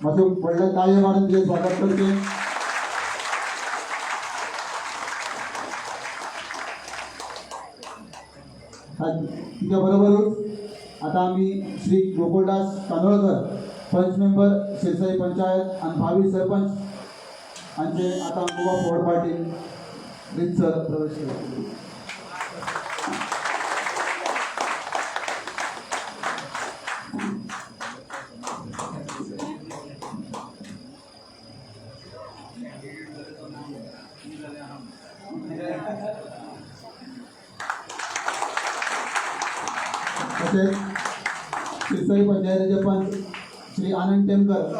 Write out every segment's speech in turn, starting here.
मातसो व्हडले ताळयो मारून तुजें स्वागत करचें. तिच्या बरोबरूच आता आमी श्री गोकुळदास कांदोळकर, पंच मेंबर, शिरसाई पंचायत आणि भावी सरपंच हांचे आता गोवा फॉरवर्ड पार्टीन रितसर प्रवेश करतले. तसेच शिरसाई पंचायतीचे पंच श्री आनंद टेमकर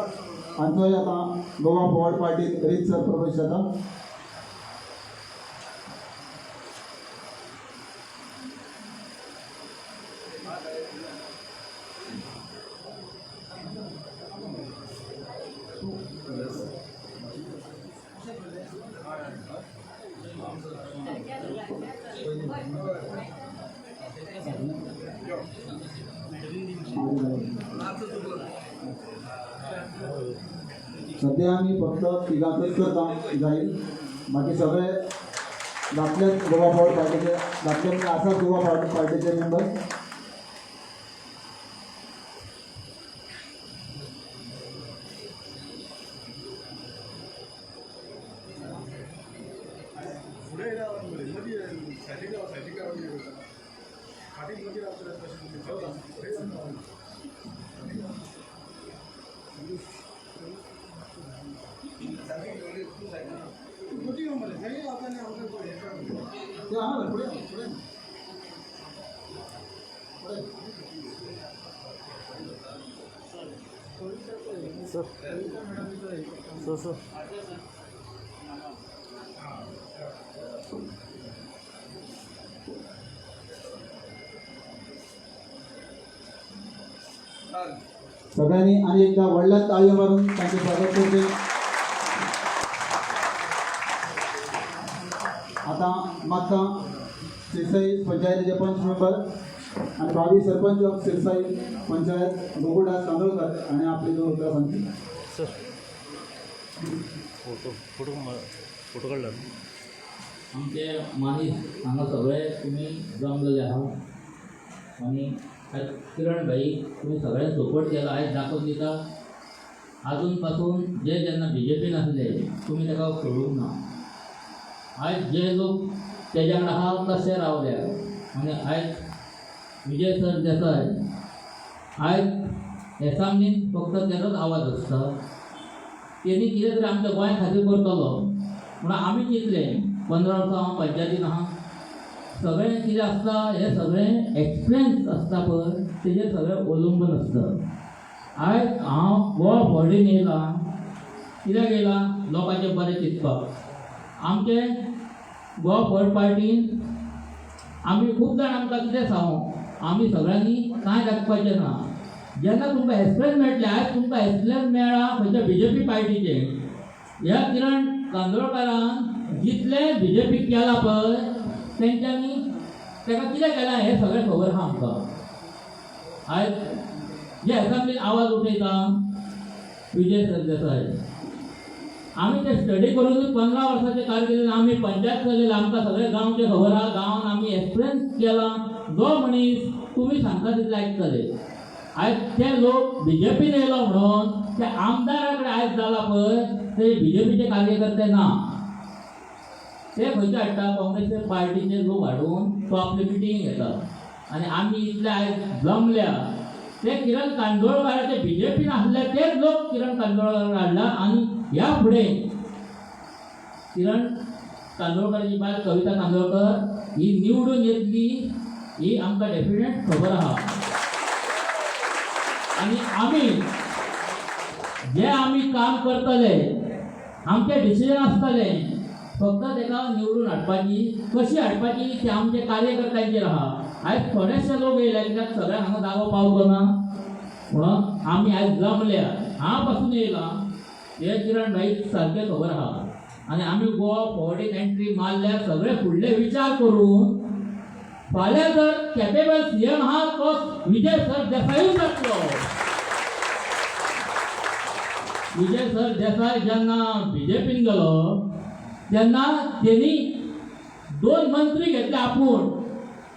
हांचोय आतां गोवा फॉरवर्ड पार्टीत रितसर प्रवेश जाता. सध्या आमी फक्त तिगांचोच करता जाहीर, बाकी सगळे दाखलेच गोवा फॉरवर्ड पार्टीचे, दाखले म्हणजे आसात गोवा फॉरवर्ड पार्टीचे मेंबर. ते हां पुढे पुढे पुढे. Sir, sir, sir. सगळ्यांनी आणि एकदा व्हडल्या ताळयो मारून तांचें स्वागत करचें. आतां मागता शिरसाई पंचायतीचे पंच मेंबर आणि भावी सरपंच ऑफ शिरसाई पंचायत गोकुळदास कांदोळकर आणि आपली दोन उतरां सांगतील. सर, फोटो फोटो फोटो काढला. आमचे मानीस हांगा सगळे तुमी जमलेले आहा आनी आयज किरण भाई तुमी सगळ्यांक सपोर्ट केला. आयज दाखोवन दिता, आजून पासून जे जेन्ना बीजेपीन आसले तुमी ताका सोडूंक ना. आयज जे लोक तेज्या वांगडा आहा तशे रावल्या. आनी आयज विजय सर देसाय आयज एसामलीन फक्त तेजोच आवाज आसता. तेणी कितें तरी आमच्या गोंया खातीर करतलो म्हणून आमी चिंतलें. 15 वर्सां हांव पंचायतीन आहा, सगळें कितें आसता हें सगळें एक्सपिरियन्स आसता पळय तेजेर सगळें अवलंबून आसता. आयज हांव गोवा फॉरवर्डीन येयलां, कित्याक येयलां? लोकांचें बरें चिंतपाक. आमचे गोवा फॉरवर्ड पार्टीन आमी खूब जाण आमकां कितें सांगू, आमी सगळ्यांनी कांय दाखोवपाचें ना. जेन्ना तुमकां एक्सपिरियन्स मेळटलें, आयज तुमकां एक्सपिरियन्स मेळ्ळा खंयच्या बीजेपी पार्टीचें. ह्या किरण कांदोळकारान जितलें बीजेपी केलां पळय तेंच्यांनी ताका कितें केलां हें सगळें खबर आहा आमकां. आयज जे एसेंब्लीन आवाज उठयता विजय सरदेसाय, आमी ते स्टडी करून 15 वर्साचें कारकिर्दीन आमी पंचायत चलयला, आमकां सगळें गांवचें खबर आहा. गांवान आमी एक्सपिरियन्स केला. जो मनीस तुमी सांगता तितलें आयकतले. आयज ते लोक बीजेपीन येयलो म्हणून ते आमदारा कडेन आयज जाला पळय ते बीजेपीचे कार्यकर्ते ना. ते खंयचे हाडटा? काँग्रेस पार्टीचे लोक हाडून तो आपली मिटींग घेता. आनी आमी इतले आयज जमल्या ते किरण कांदोळकाराचे बीजेपीन आसले तेच लोक किरण कांदोळकार हाडला. आनी ह्या फुडें किरण कांदोळकाराची बायल कविता कांदोळकर ही निवडून येतली ही आमकां डेफिनेट खबर आहा. आनी आमी जे आमी काम करतले, आमचें डिसिजन आसतलें फक्त ताका निवडून हाडपाची, कशी हाडपाची ते आमचे कार्यकर्त्यांचेर आहा. आयज थोडेशे लोक येयले कित्याक सगळ्यांक हांगा जागो पावलो ना म्हणून आमी आयज जमल्या. हांव पासून येयलां हे किरण भाई सारकें खबर आहा. आनी आमी गोवा फॉरवर्डीन एंट्री मारल्या सगळे फुडले विचार करून. फाल्यां जर कॅपेबल सीएम आहा तो विजय सर देसायूच जातलो. विजय सरदेसाय जेन्ना बीजेपीन गेलो तेन्ना तेणी 2 मंत्री घेतले आपूण.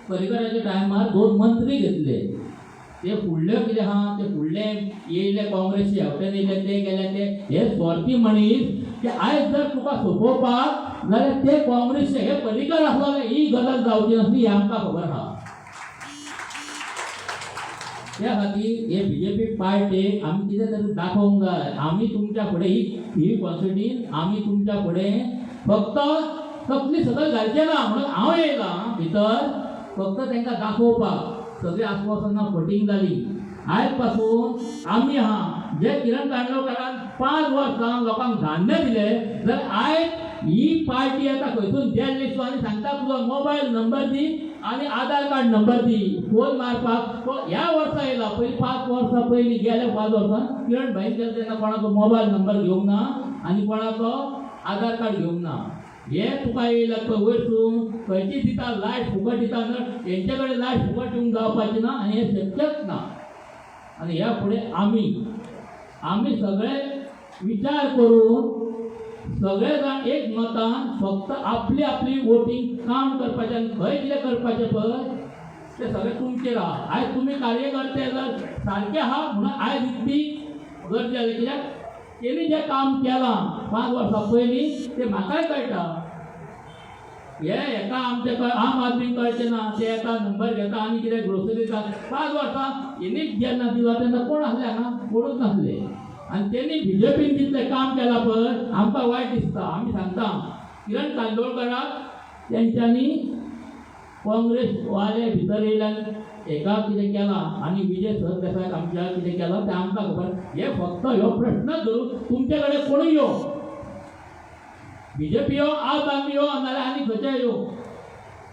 पर्रीकराच्या टायमार 2 मंत्री घेतले. ते फुडले कितें आहा, ते फुडले येयले काँग्रेसी हेवटेन येयले, ते गेले, ते हे स्वार्थी मनीस की आयज जर तुका सोंपोवपाक जाल्यार ते काँग्रेसी हे पर्रीकर आसलो जाल्यार ही गजाल जावची नासली, हें आमकां खबर आहा. त्या खातीर हे बीजेपी पार्टीक आमी कितें तरी दाखोवंक जाय. आमी तुमच्या फुडें ही कॉन्स्टिट्यून आमी तुमच्या फुडें फक्त तकली सकयल घालचे ना म्हणून हांव येयलां भितर, फक्त तांकां दाखोवपाक. सगळीं आस्वासनां फटींग जाली. आयज पासून आमी आहा जे किरण कांदोळकरान 5 वर्सां लोकांक धान्य दिले, जाल्यार आयज ही पार्टी आतां खंयसून गेल्ली आनी सांगता तुजो मोबायल नंबर दी आनी आधार कार्ड नंबर दी, फोन मारपाक. तो ह्या वर्सा येयला, पयलीं 5 वर्सां पयलीं गेल्या 5 वर्सां किरण भाईन गेले तेन्ना कोणाचो मोबायल नंबर घेवंक ना आनी कोणाचो आधार कार्ड घेवंक ना. हे तुका येयला पळय वयरसून खंयची दिता लायट फुकट दिता, हेंचे कडेन लायट फुकट दिवंक जावपाची ना आनी हें शक्यच ना. आनी ह्या फुडें आमी आमी सगळे विचार करून सगळे जाण एक मतान फक्त आपली आपली वोटींग काउंट करपाचें आनी खंय कितें करपाचें पळय तें सगळें तुमचेर आहा. आयज तुमी कार्यकर्ते जर सारके आहा म्हणून आयज इतली गरज जाली, कित्याक तेणी जें काम केलां 5 वर्सां पयलीं तें म्हाकाय कळटा. हे हेका आमचे आम आदमी कळचें ना, ते येता नंबर घेता आनी कितें ग्रोसरी दिता. 5 वर्सां हेणी जेन्ना दिला तेन्ना कोण आसले हांगा, कोणूच नासले. आनी तेणी बीजेपीन जितलें काम केलां पळय आमकां वायट दिसता. आमी सांगता किरण कांदोळकराक तेंच्यांनी काँग्रेसवाले भितर येयल्यान हेका कितें केलां आनी विजय सरदेसायाक आमच्या कितें केलां तें आमकां खबर. हे फक्त ह्यो प्रश्न धरून तुमचे कडेन कोणूय यो, बीजेपी यो, आम आदमी यो, नाल्यार आनी खंयचेय यो,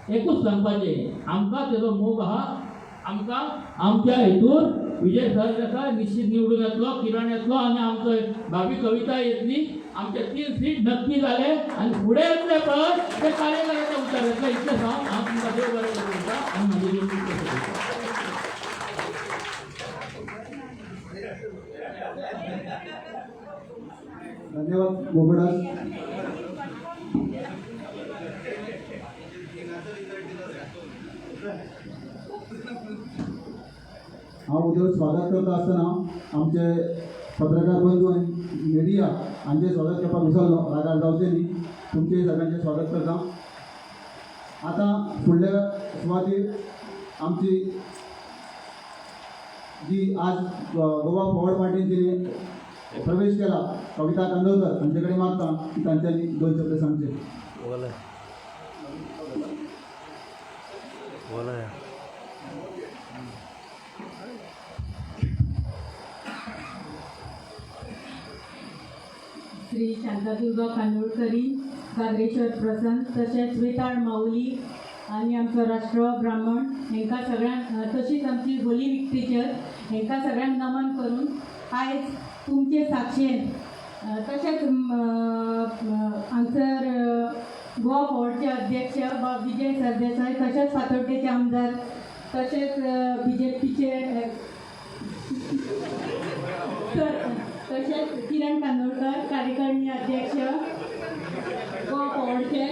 एकूच सांगपाचें आमकां तेजो मोग आहा. आमकां आमच्या हितून विजय सरदेसाय निश्चित निवडून येतलो, किरण येतलो आनी आमचो भाभी कविता येतली. आमचे 3 सीट नक्की जाले आनी फुडें येतले पळय ते कार्यकर्ते उतर येतले. इतलें सांग हांव तुमकां देव बरें करूं आनी म्हजी. धन्यवाद गोकुळदास. हांव उद्या स्वागत करता आसतना आमचे पत्रकार बंधू आनी मिडिया हांचें स्वागत करपाक विसरलो, रागार जावचें न्ही. तुमचें सगळ्यांचें स्वागत करता. आतां फुडल्या सुवातीर आमची जी आज गोवा फॉरवर्ड पार्टीन तिणें प्रवेश केला कविता कांदोळकर हांचे कडेन मागता की तांच्यांनी 2 शब्द सांगचे. बोला बोला. श्री शांतादुर्गा कांदोळकरी, गाद्रेश्वर प्रसन्न, तशेंच वेताळ माऊली आनी आमचो राष्ट्र ब्राह्मण हेंकां सगळ्यांक, तशीच आमची होली टीचर हेंकां सगळ्यांक नमन करून आयज तुमचे साक्षेन तशेंच हांगसर गोवा फॉरवर्डचे अध्यक्ष बाब विजय सरदेसाय, तशेंच फातोड्डेचे आमदार, तशेंच बीजेपीचे तशेंच किरण कांदोळकर कार्यकारिणी अध्यक्ष गोवा फॉरवर्डचे,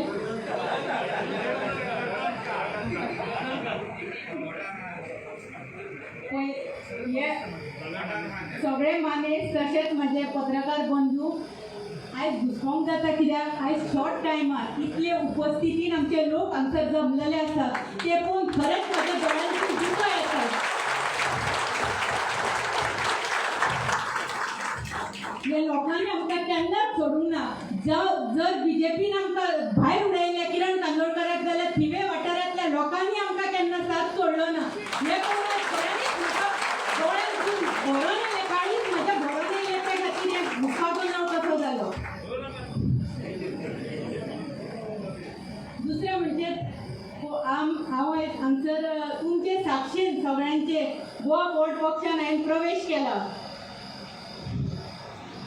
हे सगळे मानेस्त तशेंच म्हजे पत्रकार बंधू आयज घुसपोंक जाता कित्याक आयज शॉर्ट टायमार इतले उपस्थितीन आमचे लोक हांगसर जमलेले आसात ते पळोवन खरेंच म्हज्या दोळ्यांतून दुकां येतात. हे लोकांनी आमकां केन्नाच सोडूंक ना. जर बीजेपीन आमकां भायर उडयलें किरण कांदोळकराक जाल्यार थिवे वाठारांतल्या लोकांनी आमकां केन्ना साथ सोडलो ना. हें पळोवन खऱ्यांनीच म्हाका दोळ्यांतून भरून येयलें, काळीज म्हज्या भरून येयलें. त्या खातीर हें घुसपागोंदळ कसो जालो. दुसरें म्हणजे हांव हांगसर तुमचे साक्षीन सगळ्यांचे गोवा फॉरवर्ड पक्षान हांवें प्रवेश केला.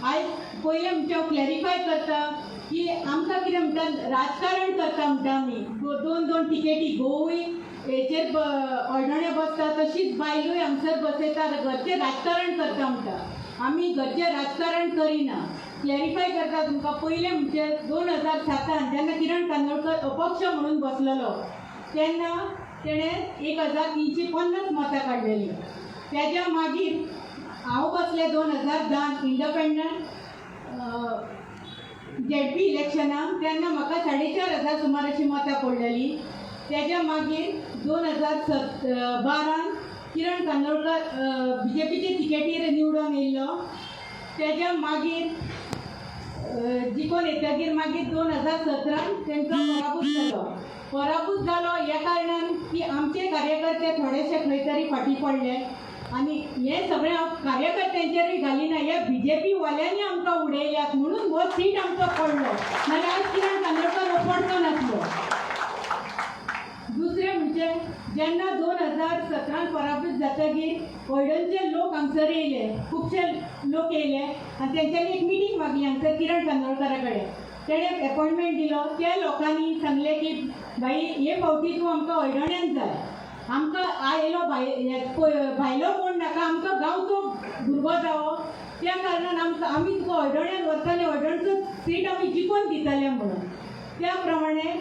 आयज पयलें म्हणजे हांव क्लॅरिफाय करता की आमकां कितें म्हणटा राजकारण करता म्हणटा आमी. 2-2 टिकेटी घोवूय हेचेर अडणे बसता, तशीच बायलूय हांगसर बसयता, घरचें राजकारण करता म्हणटा. आमी घरचें राजकारण करिना. क्लॅरिफाय करता तुमकां. पयलें म्हणजे 2007 जेन्ना किरण कांदोळकर अपक्ष म्हणून बसलेलो तेन्ना तेणें 1350 मतां काडलेलीं. तेज्या मागीर हांव बसलें 2010 इंडिपेंडंट झेडपी इलेक्शनाक, तेन्ना म्हाका 4500 सुमार अशीं मतां पडलेलीं. तेज्या मागीर 2012 किरण कांदोळकर बीजेपीचे तिकेटीर निवडून येयल्लो. तेज्या मागीर जिखून येतकीर मागीर 2017 तेंचो पराभूत जालो. पराभूत जालो ह्या कारणान की आमचे कार्यकर्ते थोडेशे खंय तरी फाटीं पडले आनी हें सगळें हांव कार्यकर्त्यांचेरूय घालिना, ह्या बीजेपी वाल्यांनी आमकां उडयल्यात म्हणून हो सीट आमचो पडलो, नाल्यार आयज किरण कांदोळकर हो पडचो नासलो. दुसरें म्हणजे जेन्ना 2017 पराभूत जातकीर हळदणचे लोक हांगसर येयले, खुबशे लोक येयले आनी तेंच्यांनी एक मिटींग मागली हांगसर किरण कांदोळकरा कडेन. तेणें एपॉयंटमेंट दिलो. त्या लोकांनी सांगलें की भाई हे फावटी तूं आमकां हळदण्यान जाय, आमकां आयलो भायलो कोण नाका, आमकां गांवचो भुरगो जावो, त्या कारणान आमकां आमी तुका हळदण्यान व्हरता आनी हळदणचो सीट आमी जिखून दितले म्हणून. त्या प्रमाणे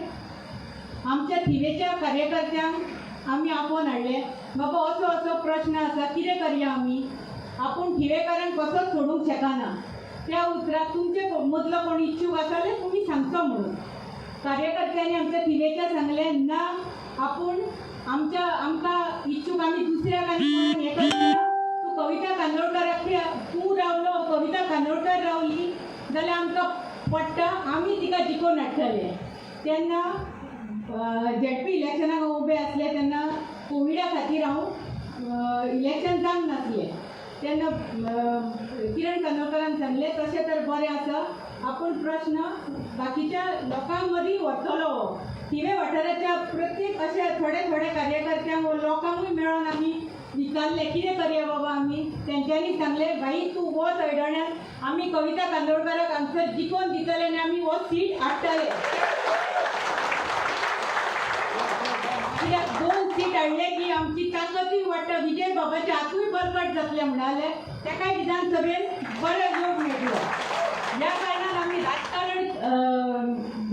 आमच्या थिवेच्या कार्यकर्त्यांक आमी आपोवन हाडले, बाबा असो असो प्रश्न आसा, कितें करया आमी, आपूण थिवेकारांक कसोच सोडूंक शकना, त्या उतराक तुमचे मदलो कोण इच्छूक आसा जाल्यार तुमी सांगचो म्हणून. कार्यकर्त्यांनी आमच्या थिवेच्या सांगलें ना, आपूण आमच्या आमकां इच्छूक आमी दुसऱ्याक आनी कोणाक हें करना, तूं कविता कांदोळकराक तूं रावलो, कविता कांदोळकर रावली जाल्यार आमकां पडटा, आमी तिका जिखोवन हाडटले. तेन्ना झेडपी इलेक्शनाक हांव उबें आसलें तेन्ना कोविडा खातीर हांव इलेक्शन जावंक नासलें. तेन्ना किरण कांदोळकरान सांगलें तशें तर बरें आसा, आपूण प्रश्न बाकीच्या लोकांक मदीं व्हरतलो हो. थिवे वाठाराच्या प्रत्येक अशे थोडे थोडे कार्यकर्त्यांक लोकांकूय मेळोन आमी विचारलें कितें करया बाबा आमी. तेंच्यांनी सांगलें भाई तूं वच हळदण्यान, आमी कविता कांदोळकराक हांगसर जिखोवन दितले आनी आमी हो सीट हाडटले. कित्याक 2 सीट हाडले की आमची ताकतूय वाडटा, विजय बाबाचे हातूय बळकट जातले म्हणाले. तेकाय विधानसभेन बरो योग मेळटलो. ह्या कारणान आमी राजकारण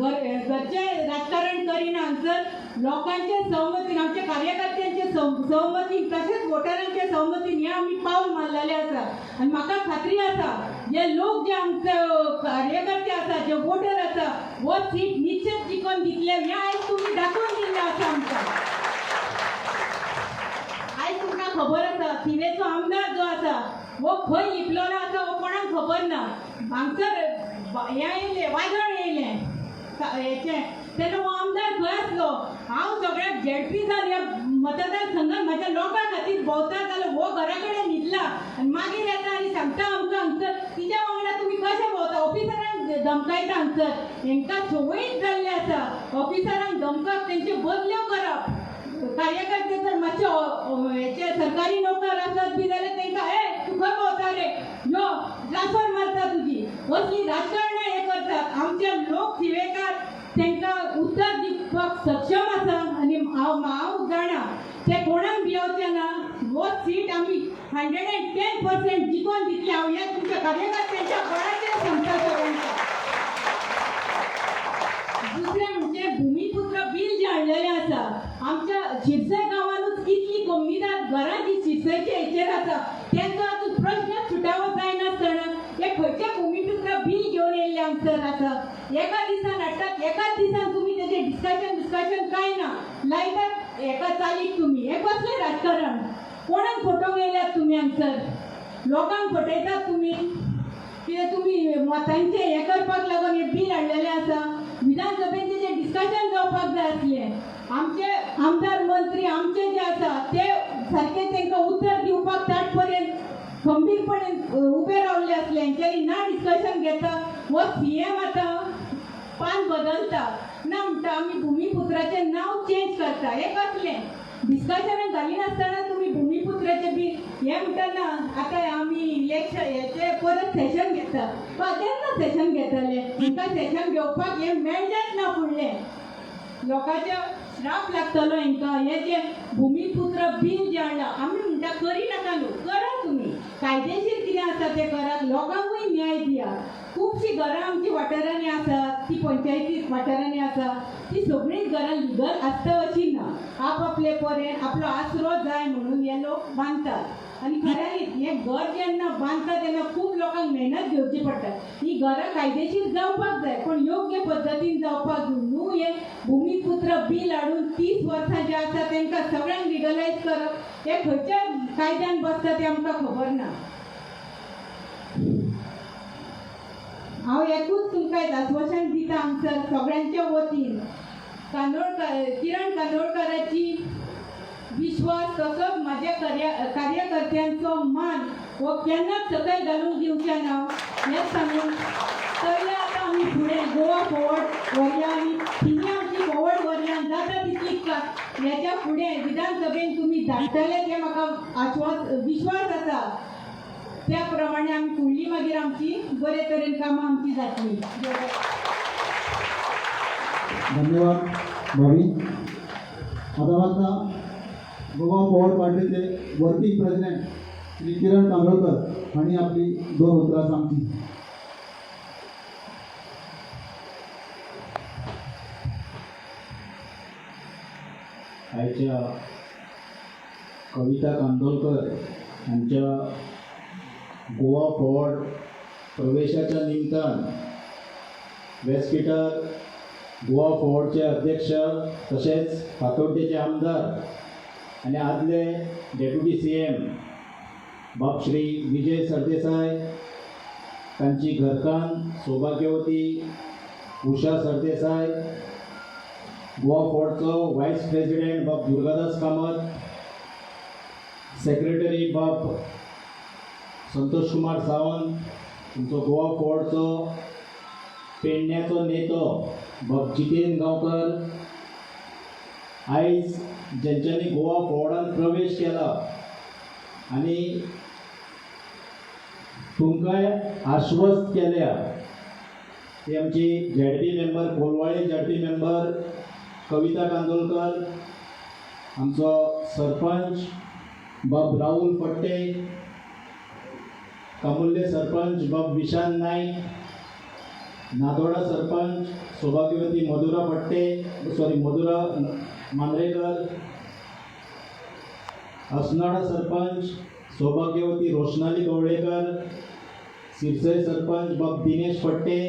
घरचें राजकारण करिना, हांगसर लोकांचे सहमतीन, आमच्या कार्यकर्त्यांचे सहमतीन तशेंच वोटरांच्या सहमतीन हें आमी पावल मारलेलें आसा. आनी म्हाका खात्री आसा जे लोक जे आमचे कार्यकर्ते आसा, जे वोटर आसा, हो सीट निश्चित जिखोवन दितले हें आयज तुमी दाखोवन दिल्लें आसा आमकां. आयज तुमकां खबर आसा थिवेचो आमदार जो आसा हो खंय लिपलेलो आसा हो कोणाक खबर ना. हांगसर हें येयलें, वादळ येयलें हेचें, तेन्ना हो आमदार खंय आसलो? हांव सगळ्याक झेडपी जावन ह्या मतदारसंघात म्हाज्या लोकां खातीर भोंवता जाल्यार हो घरा कडेन न्हिदला आनी मागीर येता आनी सांगता आमकां हांगसर तिच्या वांगडा तुमी कशें भोंवता, ऑफिसरांक धमकायता. हांगसर हेंकां संवयच जाल्ली आसा ऑफिसरांक धमकप, तेंच्यो बदल्यो करप. कार्यकर्ते जर मातशे हेचे सरकारी नोकर आसत बी जाल्यार तेंकां ए तूं खंय भोंवता रे, यो ट्रान्सफर मारता तुजी, असली राजकारणां हें करतात. आमचे लोक थिवेकार तेंकां उत्तर दिवपाक सक्षम आसा आनी हांव जाणा ते कोणाक भियोवचे ना. हो सीट आमी 110% जिखोवन दितले. हांव ह्या तुमच्या कार्यकर्त्यांच्या बळाचेर सांगता सगळ्यांच्या. दुसरें म्हणजे भुमिपुत्र बील जें हाडलेलें आसा, आमच्या शिरसय गांवानूच कितली कोमनिदाद घरां जी शिरसयच्या हेचेर आसा तेंचो आजून प्रश्न सुटावो जायनासतना हे खंयचे भुमिपुत्र बील घेवन येयल्ले हांगसर आसा. एका दिसान हाडटात, एकाच दिसान तुमी तेजें डिस्कशन कांय ना, लायतात एका चालीक तुमी. हें कसलें राजकारण? कोणाक फटोवंक येयल्यात तुमी हांगसर? लोकांक फटयतात तुमी. कित्याक तुमी मतांचें हें करपाक लागून हें बील हाडलेलें आसा. विधानसभेन तेजें डिस्कशन जावपाक जाय आसलें. आमचे आमदार मंत्री आमचे जे आसा ते सारके तांकां उत्तर दिवपाक ताट पर्यंत खंबीरपणे उबे रावल्ले आसले. हेंच्यांनी ना डिस्कशन घेता. हो सीएम आतां पान बदलता ना म्हणटा आमी भुमिपुत्राचें नांव चेंज करता. हें कसलें डिस्कशनाक घालिनासतना तुमी भुमिपुत्राचें बील हें म्हणटा ना आतां आमी इलेक्शन हेचें परत सेशन घेता. केन्ना सेशन घेतले? तुमकां सेशन घेवपाक हें मेळचेंच ना फुडलें. लोकांच्या श्राप लागतलो हेंकां. हे जे भुमीपुत्र बील जें हाडलां, आमी म्हणटा करी नाका न्हू, करा तुमी, कायदेशीर कितें आसा तें करात, लोकांकूय न्याय दिया. खुबशीं घरां आमची वाठारांनी आसात, ती पंचायती वाठारांनी आसा, ती सगळींच घरां लिगल आसता अशी ना. आपआपले परेन आपलो आसरो जाय म्हणून हे लोक बांदतात. आनी खऱ्यांनीच हें घर जेन्ना बांदता तेन्ना खूब लोकांक मेहनत घेवची पडटा. ही घरां कायदेशीर जावपाक जाय, पण योग्य पद्दतीन जावपाक न्हू. हें भुमीपुत्र बील हाडून 30 वर्सां जें आसा तांकां सगळ्यांक लिगलायज करप हें खंयच्या कायद्यान बसता तें आमकां खबर ना. हांव एकूच तुमकां आश्वासन दिता हांगसर सगळ्यांच्या वतीन, कांदोळकर किरण कांदोळकराची विश्वास तसोच माझ्या कार्यकर्त्यांचो मान हो केन्नाच सकयल घालूंक दिवचे ना हें सांगून तरी आतां आमी फुडें गोवा फॉरवर्ड व्हरया आनी थिंगा आमची फॉरवर्ड व्हरया जाता तितली हेच्या फुडें विधानसभेन तुमी धाडटले तें म्हाका आश्वास विश्वास आसा. त्या प्रमाणे आमी फुडली मागीर आमची बरे तरेन कामां आमची जातली. धन्यवाद भाभी. आता वाजता गोवा फॉरवर्ड पार्टीचे वर्किंग प्रेसिडेंट श्री किरण कांदोळकर हांणी आपली 2 उतरां सांगची. आयच्या कविता कांदोळकर हांच्या गोवा फॉरवर्ड प्रवेशाच्या निमतान व्यासपीठार गोवा फॉरवर्डचे अध्यक्ष तशेंच फातोड्डेचे आमदार आनी आदले डेप्युटी CM बाब श्री विजय सरदेसाय, तांची घरकान्न सौभाग्यवती उषा सरदेसाय, गोवा फॉरवर्डचो वायस प्रेसिडेंट बाब दुर्गादास कामत, सेक्रेटरी बाब संतोष कुमार सावंत, तुमचो गोवा फॉरवर्डचो पेडण्याचो नेतो बाब जितेंद्र गांवकर, आयज जेंच्यांनी गोवा फॉरवर्डान प्रवेश केला आनी तुमकांय आश्वस्त केल्या ती आमची ZP member Colvale ZP member Kavita Kandolkar, आमचो सरपंच बाब राहुल फट्टे, कामुल्ले सरपंच बाब विशाल नाईक, नादोडा सरपंच सौभाग्यवती मधुरा फट्टे सॉरी मधुरा मांद्रेकर, असनाडा सरपंच सौभाग्यवती रोशनाली गवळेकर, सिरसय सरपंच बाब दिनेश फट्टे,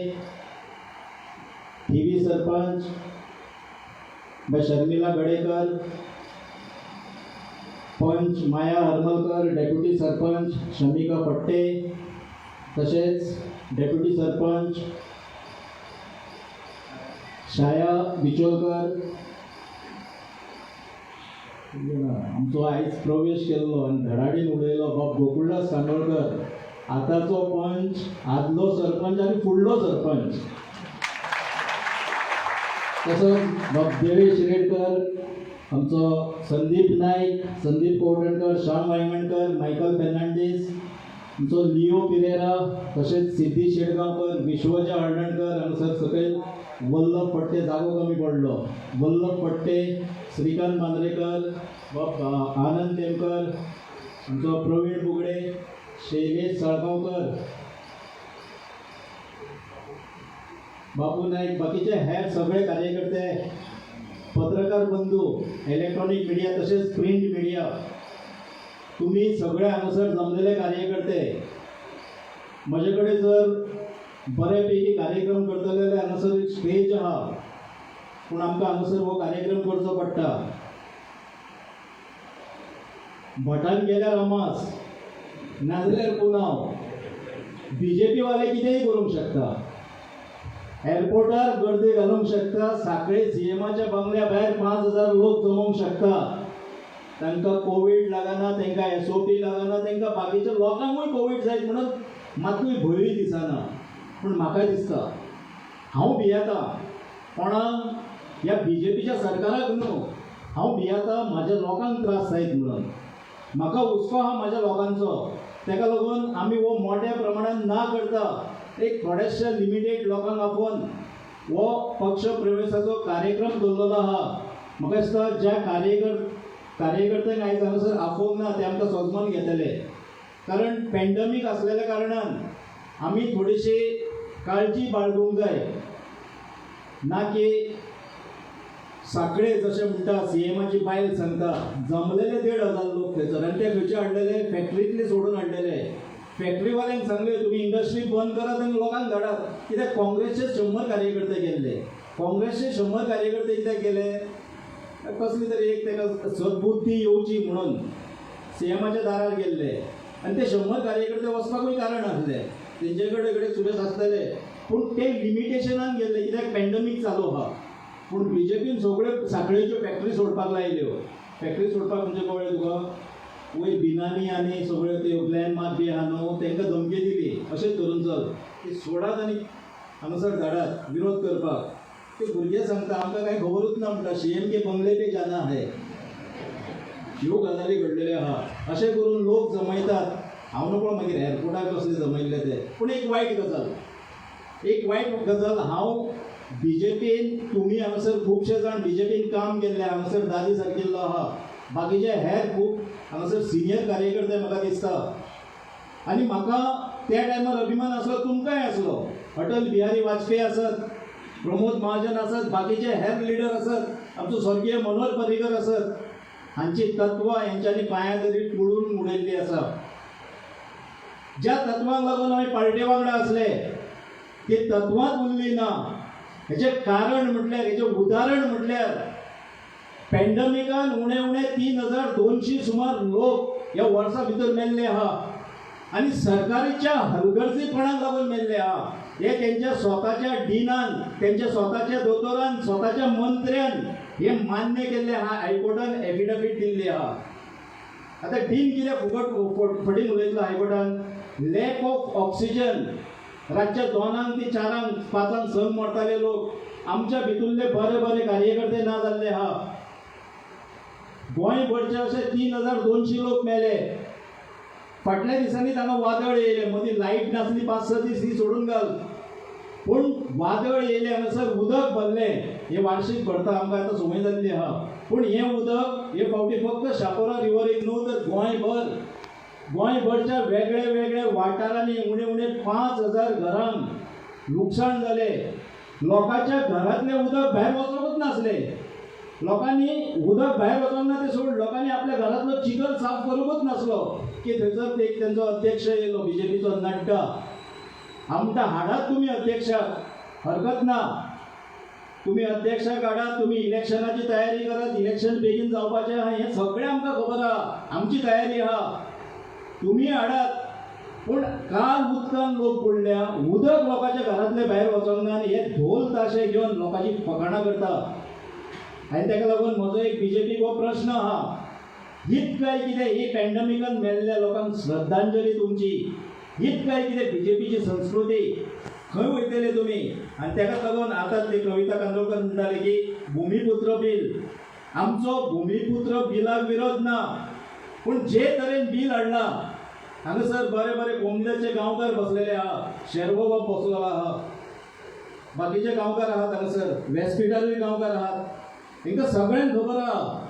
थिवी सरपंच बाय शर्मिला गडेकर, पंच माया हरमलकर, डेप्युटी सरपंच शमिका फट्टे, तशेंच डेप्युटी सरपंच शाया बिचोलकर. आमचो आयज प्रवेश केल्लो आनी धडाडीन उलयलो बाब गोकुळदास कांदोळकर, आतांचो पंच, आदलो सरपंच आनी फुडलो सरपंच. तसोच बाब देवेश रेडकर, आमचो संदीप नायक, संदीप कोवडणकर, श्याम वायंगणकर, मायकल फेर्नांडीस, आमचो लिओ पिरेरा, तशेंच सिद्धी शेडगांवकर, विश्वजा हळदणकर, हांगासर सकयल वल्लभ फट्टे, जागो कमी पडलो, वल्लभ फट्टे, श्रीकांत मांद्रेकर, बाब आनंद तेमकर, आमचो प्रवीण बुगडे, शैलेश साळगांवकर, बापू नायक, बाकीचे हेर सगळे कार्यकर्ते, पत्रकार बंधू, इलेक्ट्रॉनिक मिडिया तशेंच प्रिंट मिडिया, तुमी सगळे हांगासर जमलेले कार्यकर्ते, म्हजे कडेन जर बऱ्यापैकी कार्यक्रम करतले जाल्यार हांगासर एक स्टेज आहा, पूण आमकां हांगासर हो कार्यक्रम करचो पडटा. भटान गेल्यार अमास, नाजाल्यार पुनाव, बीजेपी वाले कितेंय करूंक शकता, एअरपोर्टार गर्दी घालूंक शकता, साखळे सीएमाच्या बंगल्या भायर 5000 लोक जमोवंक शकता. तांकां कोवीड लागना, तांकां SOP लागना, तांकां बाकीच्या लोकांकूय कोवीड जायत म्हणून मातूय भंयूय दिसना. पूण म्हाका दिसता, हांव भियेता कोणाक, ह्या बीजेपीच्या सरकाराक न्हू, हांव भियेता म्हाज्या लोकांक त्रास जायत म्हणून. म्हाका हुस्को आहा म्हाज्या लोकांचो, ताका लागून आमी हो मोठ्या प्रमाणान ना करता एक थोडेशे लिमिटेड लोकांक आपोवन हो पक्ष प्रवेशाचो कार्यक्रम दवरलेलो आहा. म्हाका दिसता ज्या कार्यकर्त्यांक आयज हांगासर आपोवंक ना ते आमकां सजमान घेतले, कारण पॅन्डमीक आसलेल्या कारणान आमी थोडीशी काळजी बाळगूंक जाय, ना की साखळे जशें म्हणटा सीएमाची बायल सांगता जमलेले 1500 लोक थंयसर, आनी ते खंयचे हाडलेले, फॅक्टरींतले सोडून हाडलेले. फॅक्टरीवाल्यांक सांगले तुमी इंडस्ट्री बंद करात आनी लोकांक धाडात, कित्याक काँग्रेसचे 100 कार्यकर्ते गेल्ले. काँग्रेसचे 100 कार्यकर्ते कित्याक गेले, कसली तरी एक ताका सद्बुद्धी येवची म्हणून सीएमाच्या दारार गेल्ले. आनी ते 100 कार्यकर्ते वचपाकूय कारण आसले, तेंचे कडेन कडेन सुरेश आसतले, पूण ते लिमिटेशनान गेल्ले कित्याक पॅन्डमीक चालू आहा. पूण बीजेपीन सगळ्यो साखळेच्यो फॅक्टरी सोडपाक लायल्यो. फॅक्टरी सोडपाक म्हणजे कळ्ळें तुका, वयर बिनानी आनी सगळ्यो त्यो ग्लॅनमार्क बी आहा न्हू, तांकां धमकी दिली अशेंच धरून चल की सोडात आनी हांगासर धाडात विरोध करपाक. ते भुरगे सांगता आमकां कांय खबरूच ना म्हणटा, सीएम के बंगले पे जाना है. ह्यो गजाली घडलेल्यो आहा. अशें करून लोक जमयतात. हांव नकळो मागीर एअरपोर्टार कसले जमयल्ले ते, पूण एक वायट गजाल, एक वायट गजाल, हांव बीजेपीन तुमी हांगासर खुबशे जाण बीजेपीन काम केल्ले, हांगासर दादी सारकिल्लो आहा, बाकीचे हेर खूब हांगासर सिनियर कार्यकर्ते म्हाका दिसता. आनी म्हाका त्या टायमार अभिमान आसलो, तुमकांय आसलो, अटल बिहारी वाजपेयी आसत, प्रमोद महाजन आसत, बाकीचे हेर लिडर आसत, आमचो स्वर्गीय मनोहर पर्रीकर आसत, हांची तत्वां हेंच्यांनी पांयां तरी कुळून उडयल्ली आसा. ज्या तत्वांक लागून आमी पार्टे वांगडा आसले ती तत्वांच उरली ना. हेचें कारण म्हटल्यार, हेचें उदाहरण म्हटल्यार पॅन्डमिकान उणे उणे 3200 सुमार लोक ह्या वर्सा भितर मेल्ले आहा, आनी सरकारीच्या हलगर्जीपणाक लागून मेल्ले आहा. हे तेंच्या स्वताच्या डिनान, तेंच्या स्वताच्या दोतोरान, स्वताच्या मंत्र्यान हे मान्य केल्लें आहा, हायकोर्टान एफिडेवीट दिल्ली आहा. आतां डीन कितें फुकट फटींग उलयतलो हायकोर्टान, लॅक ऑफ ऑक्सिजन, रातच्या 2 ते 4 5 6 मरताले लोक. आमच्या भितुल्ले बरे बरे कार्यकर्ते ना जाल्ले आहा. गोंयभरचे अशे 3200 लोक मेले. फाटल्या दिसांनी तांकां वादळ येयलें, मदीं लायट नासली 5-6 दीस, ही सोडून घाल, पूण वादळ येयलें हांगासर उदक भरलें. हें वार्शीक भरता, आमकां आतां संवय जाल्ली आहा. पूण हें उदक हे फावटी फक्त शापोरा रिवरीक न्हू तर गोंयभर, गोंयभरच्या वेगळे वेगळे वाठारांनी उणे उणे 5000 घरांक लुकसाण जालें. लोकांच्या घरांतलें उदक भायर वचोंकूच नासलें, लोकांनी उदक भायर वचोंक ना तें सोड, लोकांनी आपल्या घरांतलो चिखल साफ करूंकूच नासलो की थंयसर एक तेंचो अध्यक्ष येयलो बीजेपीचो नड्डा, हांव म्हणटा हाडात तुमी अध्यक्षाक, हरकत ना, तुमी अध्यक्षाक हाडात, तुमी इलेक्शनाची तयारी करात, इलेक्शन बेगीन जावपाचें आहा हें सगळें आमकां खबर आहा, आमची तयारी आहा, तुमी हाडात. पूण काल उदकान लोक पडल्या, उदक लोकांच्या घरांतले भायर वचोंक ना, आनी हे धोल ताशे घेवन लोकांची फकाणां करता. आनी ताका लागून म्हजो एक बीजेपीक हो प्रश्न आहा, हीच काय कितें ही पॅन्डमिकान मेल्ल्या लोकांक श्रद्धांजली तुमची, हीच काय कितें बीजेपीची संस्कृती, खंय वयतले तुमी? आनी ताका लागून आतां ते कविता कांदोळकर म्हणटाले की भुमिपुत्र बील, आमचो भुमिपुत्र बिलाक विरोध ना, पूण जे तरेन बील हाडलां हांगासर बरे बरे कोमल्याचे गांवकार बसलेले आहा, शेरवो बाब बसलेलो आहा, बाकीचे गांवकार आहात हांगासर, वेस्पिटारूय गांवकार आहात, तांकां सगळ्यांक खबर आहा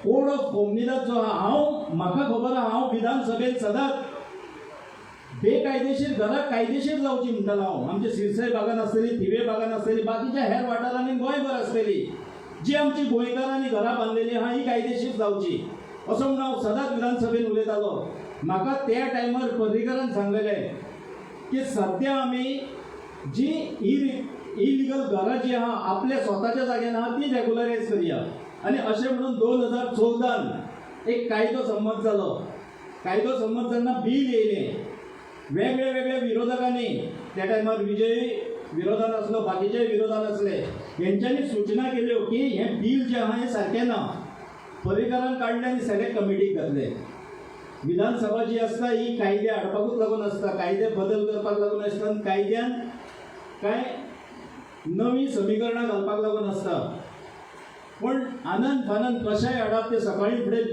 कोड ऑफ कोमनिदाद जो आहा. हांव म्हाका खबर आहा, हांव विधानसभेन सदांच बेकायदेशीर घरां कायदेशीर जावची म्हणटालो हांव. आमच्या सिरसाय भागान आसतली, थिवे भागान आसतली, बाकीच्या हेर वाठारांनी गोंयभर आसतली, जी आमची गोंयकारांनी घरां बांदलेली आहा ही कायदेशीर जावची असो म्हणून हांव सदांच विधानसभेन उलयतालो. म्हाका त्या टायमार पर्रीकरान सांगलेलें की सद्या आमी जी इलिगल घरां जी आहा आपल्या स्वताच्या जाग्यान आहा ती रेगुलरायज करया. आनी अशें म्हणून 2014 एक कायदो संमत जालो. कायदो संमत जातना बील येयलें, वेगळे वेगळे विरोधकांनी त्या टायमार विजय विरोधान आसलो, बाकीचे विरोधान आसले, हेंच्यांनी सुचना केल्यो की हें बील जें आहा हें सारकें ना. पर्रीकरान काडलें आनी सिलेक्ट कमिटीक घातलें. विधानसभा जी आसता ही कायदे हाडपाकूच लागून आसता, कायदे बदल करपाक लागून आसता, आनी कायद्यान कांय नवीं समीकरणां घालपाक लागून आसता. पूण आनंद फानंद कशेंय हाडप, ते सकाळीं फुडें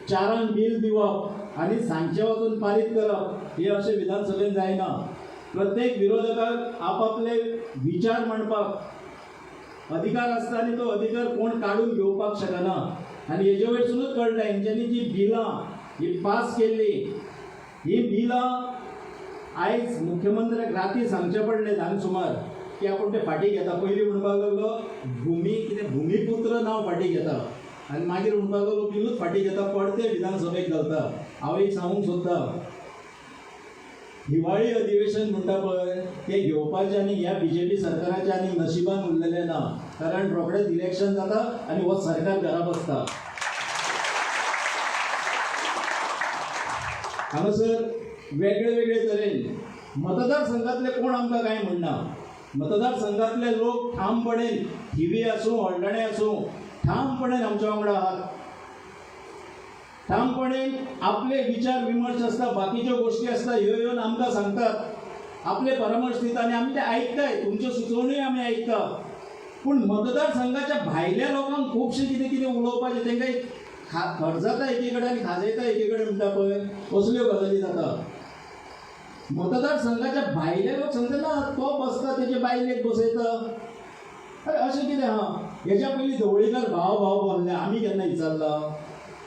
4 बील दिवप आनी सांजचें वचून पारीत करप हें अशें विधानसभेन जायना. प्रत्येक विरोधकाक आपापले विचार मांडपाक अधिकार आसता आनी तो अधिकार कोण काडून घेवपाक शकना. आनी हेजे वयरसुनूच कळटा हेंच्यांनी जी बिलां ही पास केल्ली, ही बिलां आयज मुख्यमंत्र्याक राती सांगचें पडलें 10 सुमार की आपूण ते फाटीं घेता. पयलीं म्हणपाक लागलो भुमी कितें भुमीपुत्र नांव फाटीं घेता आनी मागीर म्हणपाक लागलो बिलूच फाटीं घेता, पडते विधानसभेक घालता. हांव एक सांगूंक सोदतां, हिवाळी अधिवेशन म्हणटा पळय तें घेवपाचें आनी ह्या बीजेपी सरकाराच्या आनी नशिबान उरलेलें ना, कारण रोखडेंच इलेक्शन जाता आनी हो सरकार घरा बसता. हांगासर वेगळे वेगळे तरेन मतदारसंघातले कोण आमकां कांय म्हणना, मतदारसंघातले लोक ठामपणेन थिवी आसूं हळदणें आसूं ठामपणेन आमच्या वांगडा आहात, ठामपणेन आपले विचार विमर्श आसता, बाकीच्यो गोश्टी आसता ह्यो येवन आमकां सांगतात, आपले परामर्श दिता आनी आमी ते आयकताय, तुमच्यो सुचोवण्योय आमी आयकता. पूण मतदारसंघाच्या भायल्या लोकांक खुबशें कितें कितें उलोवपाचें, तांकां खर जाता एकी कडेन आनी खाजयता एकी कडेन म्हणटा पळय असल्यो गजाली जाता. मतदारसंघाच्या भायले लोक सांगता ना तो बसता तेजे बायलेक बसयता, अरे अशें कितें आहा. हेज्या पयलीं धवळीकर भाव भाव बोल्ले आमी केन्ना विचारला,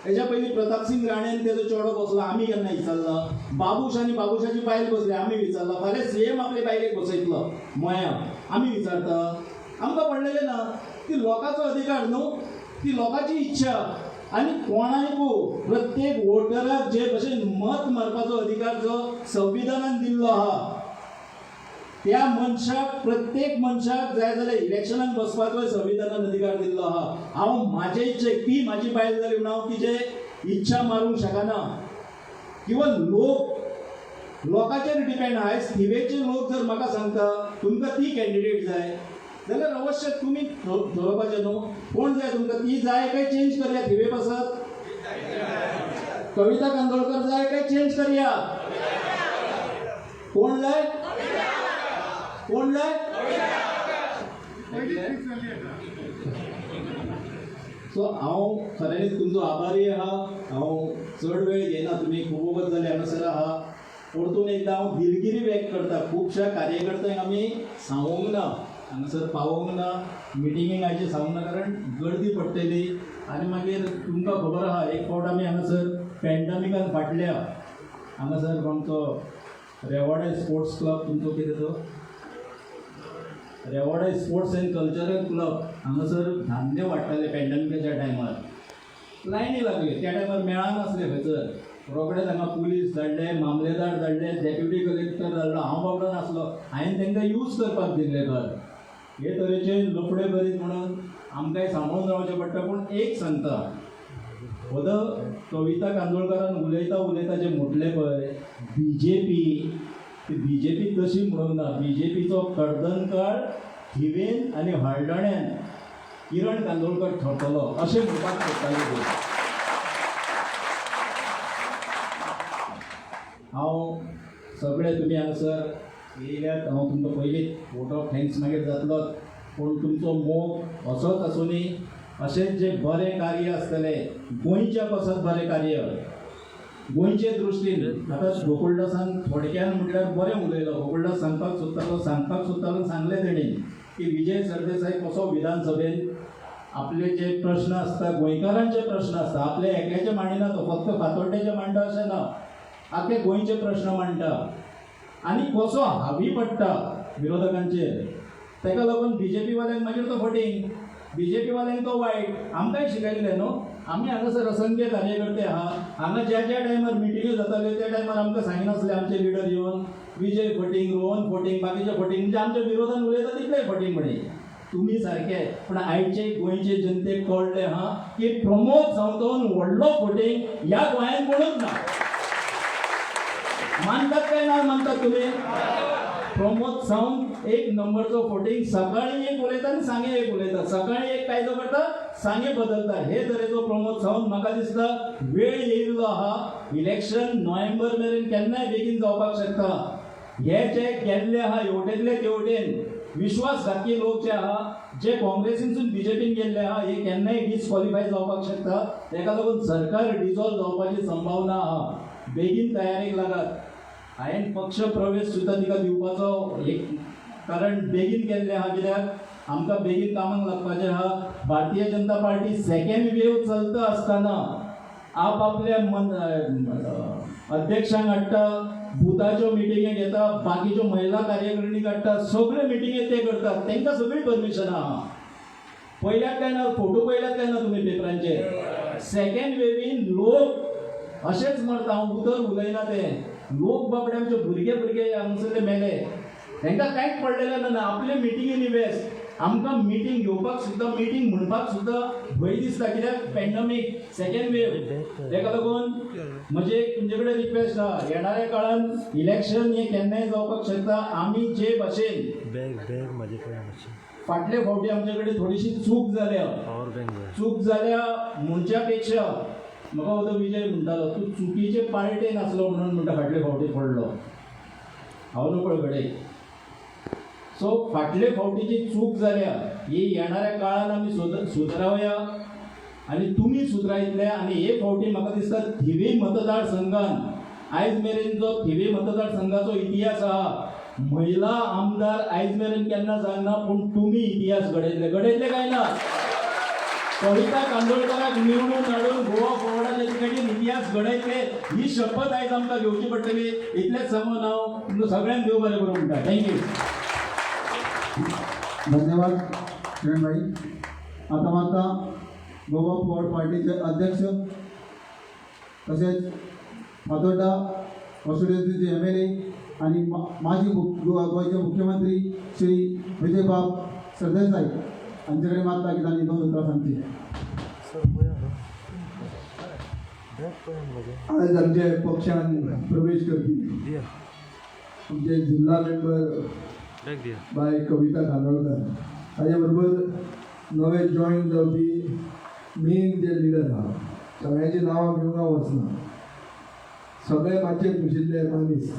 हेज्या पयलीं प्रतापसिंग राणेन तेजो चेडो बसलो आमी केन्ना विचारला, बाबूश आनी बाबूशाची बायल बसली आमी विचारला, फाल्यां सीएम आपले बायलेक बसयतलो मया आमी विचारता. आमकां पडलेलें ना, ती लोकांचो अधिकार न्हू, ती लोकांची इच्छा आनी कोणायकू प्रत्येक वोटराक जे भशेन मत मारपाचो अधिकार जो संविधानान दिल्लो आहा त्या मनशाक, प्रत्येक मनशाक जाय जाल्यार इलेक्शनाक बसपाचोय संविधानान अधिकार दिल्लो आहा. हांव म्हाजे इच्छेक ती म्हाजी बायल जाली म्हणून हांव तिजे इच्छा मारूंक शकना. किंवा लोक लोकांचेर डिपेंड आहा. आयज थिवेचे लोक जर म्हाका सांगता तुमकां ती कॅन्डिडेट जाय जाल्यार अवश्य तुमी थरोवपाचें न्हू कोण जाय तुमकां, ती जाय काय चेंज करया थिवे पासत, कविता कांदोळकर जाय काय चेंज करया, कोण जाय कोण जाय. सो हांव खऱ्यांनीच तुमचो आभारी आहा. हांव चड वेळ घेयना, तुमी खूब वगत जाले हांगासर आहा. परतून एकदां हांव दिलगिरी व्यक्त करता, खुबश्या कार्यकर्त्यांक आमी सांगूंक ना, हांगासर पावोंक ना, मिटिंगेक आयचे सांगूंक ना, कारण गर्दी पडटली आनी मागीर तुमकां खबर आहा एक फावट आमी हांगासर पॅन्डमिकान फाटल्या हांगासर आमचो रेवाडे स्पोर्ट्स क्लब तुमचो कितें तो Revode sports and cultural club हांगासर धान्य वाडटाले पॅन्डमिकाच्या टायमार, लायनी लागली त्या टायमार मेळनासले खंयसर, रोखडेच हांगा पुलीस धाडले, मामलेदार धाडले, डेप्युटी कलेक्टर धाडलो, हांव बाबडो नासलो, हांवें तांकां यूज करपाक दिल्लें घर. हे तरेचे लफडे करीत म्हणून आमकांय सांबाळून रावचें पडटा. पूण एक सांगता, हो कविता कांदोळकारान उलयता उलयता जें म्हटलें पळय बीजेपी, ती बीजेपी तशी म्हणूंक ना, बीजेपीचो कर्दनकाळ थिवेन आनी हळदण्यान किरण कांदोळकर थरतलो अशें म्हणपाक सोदताले ते. हांव सगळे तुमी हांगासर येयल्यात, हांव तुमकां पयलींच वोट ऑफ thanks मागीर जातलोच, पूण तुमचो मोग असोच आसुनी, अशेंच जें बरें कार्य आसतलें गोंयच्या पासत बरें कार्य गोंयचे दृश्टीन. आतां गोकुळदासान थोडक्यान म्हटल्यार बरें उलयलो, गोकुळदास सांगपाक सोदतालो सांगपाक सोदतालो, सांगलें तेणी की विजय सरदेसाय कसो विधानसभेन आपले जे प्रश्न आसता गोंयकारांचे प्रश्न आसता, आपले एकल्याचे मांडिना तो, फक्त फातोड्ड्याचे मांडटा अशें ना, आख्खे गोंयचे प्रश्न मांडटा आनी कसो हावी पडटा विरोधकांचेर. ताका लागून बीजेपी वाल्यांक मागीर तो फटींग, बीजेपी वाल्यांक तो वायट. आमकांय शिकयल्लें न्हू, आमी हांगासर असंख्य कार्यकर्ते आहा, हांगा ज्या ज्या टायमार मिटिंग्यो जाताल्यो त्या टायमार आमकां सांगिनासले आमचे लिडर येवन विजय फटींग, रोहन फटींग, बाकीचे फटींग, म्हणजे आमच्या विरोधान उलयता तितले फटींग म्हणी तुमी सारके. पूण आयचे गोंयचे जनतेक कळ्ळें आहा की प्रमोद सावंतान व्हडलो फटींग ह्या गोंयांत कोणूच ना. मानतात काय ना मानतात तुमी? प्रमोद सावंत एक नंबरचो फटींग, सकाळी एक उलयता आनी सांगे एक उलयता, सकाळी एक कायदो करता सांगे बदलता. हे तरेचो प्रमोद सावंत म्हाका दिसता वेळ येयल्लो आहा. इलेक्शन नोव्हेंबर मेरेन केन्नाय बेगीन जावपाक शकता. हे जे गेल्ले आहा हेवटेंतले तेवटेन विश्वासघातकी लोक जे आहा, जे काँग्रेसीनसून बीजेपीन गेल्ले आहा, हे केन्नाय डिस्क्वॉलिफाय जावपाक शकता. ताका लागून सरकार डिजॉल्व जावपाची संभावना आहा. बेगीन तयारेक लागात. हांवें पक्ष प्रवेश सुद्दां तिका दिवपाचो एक कारण बेगीन केल्लें आहा, कित्याक आमकां बेगीन कामाक लागपाचें आहा. Bharatiya Janata Party second wave चलता आसतना आपआपल्या मन अध्यक्षांक हाडटा, बुथाच्यो मिटिंगे घेता, बाकीच्यो महिला कार्यकारिणी काडटा, सगळ्यो मिटिंगे ते करतात. तांकां सगळीं परमिशन आहा. पळयल्यात काय ना फोटो, पळयल्यात काय ना तुमी पेपरांचेर? सेकंड वेवीन लोक अशेंच मरता. हांव उतर उलयना. ते लोक बाबडे आमचे भुरगे भुरगे हांगासरले मेले, तांकां कांयच पडलेलें ना. आपले मिटिंगेनी वेस्ट. आमकां मिटींग घेवपाक सुद्दां, मिटींग म्हणपाक सुद्दां भंय दिसता, कित्याक पॅन्डमीक, सेकंड वेव. ताका लागून म्हजे एक तुमचे कडेन रिक्वेस्ट आहा, येणाऱ्या काळान इलेक्शन हें केन्नाय जावपाक शकता. आमी जे भाशेन बॅग बॅग म्हाजे कडेन मातशें. फाटले फावटी आमचे कडेन थोडीशी चूक जाल्या. पावर बँक जाय. चूक जाल्या म्हणच्या पेक्षा म्हाका वता विजय म्हणटालो, तूं चुकीचे पार्टेन आसलो म्हणून म्हणटा फाटले फावटी पडलो. हांव नकळ घडये. सो फाटले फावटी जी चूक जाल्या ही येणाऱ्या काळान आमी सुदरावया आनी तुमी सुदरायतले. आनी हे फावटी म्हाका दिसता थिवी मतदारसंघान आयज मेरेन जो थिवी मतदारसंघाचो इतिहास आहा, महिला आमदार आयज मेरेन केन्ना जावंक ना, पूण तुमी इतिहास घडयतले. घडयतले काय ना? कविता कांदोळकराक निवडून हाडून गोवा फॉरवर्डाच्या तिकेटीन इतिहास घडयतले, ही शपथ आयज आमकां घेवची पडटली. इतलेंच सांगून हांव तुमकां सगळ्यांक देव बरें करूं म्हणटा. Thank you. धन्यवाद किरणभाई. आता माता गोवा फॉरवर्ड पार्टीचे अध्यक्ष तसेच फातोर्डा कॉन्स्टिट्युएन्सीचे एमएलए आणि माजी गोंयचे मुख्यमंत्री श्री विजयबाब सरदेसाई हांचे कडेन मागता की तांणी दोन उतरां सांगची. सर, पळया न्हू, बॅग पळया म्हजें. आज आमच्या पक्षान प्रवेश करपी दिया. आमचे जिल्हा मेंबर बॅग दिया. बाय कविता खानोलकर, ताजे बरोबर नवे जॉईन जावपी मेन जे लिडर आहा, सगळ्यांची नांवां घेवंक हांव वचना. सगळे मातशे बशिल्ले मनीस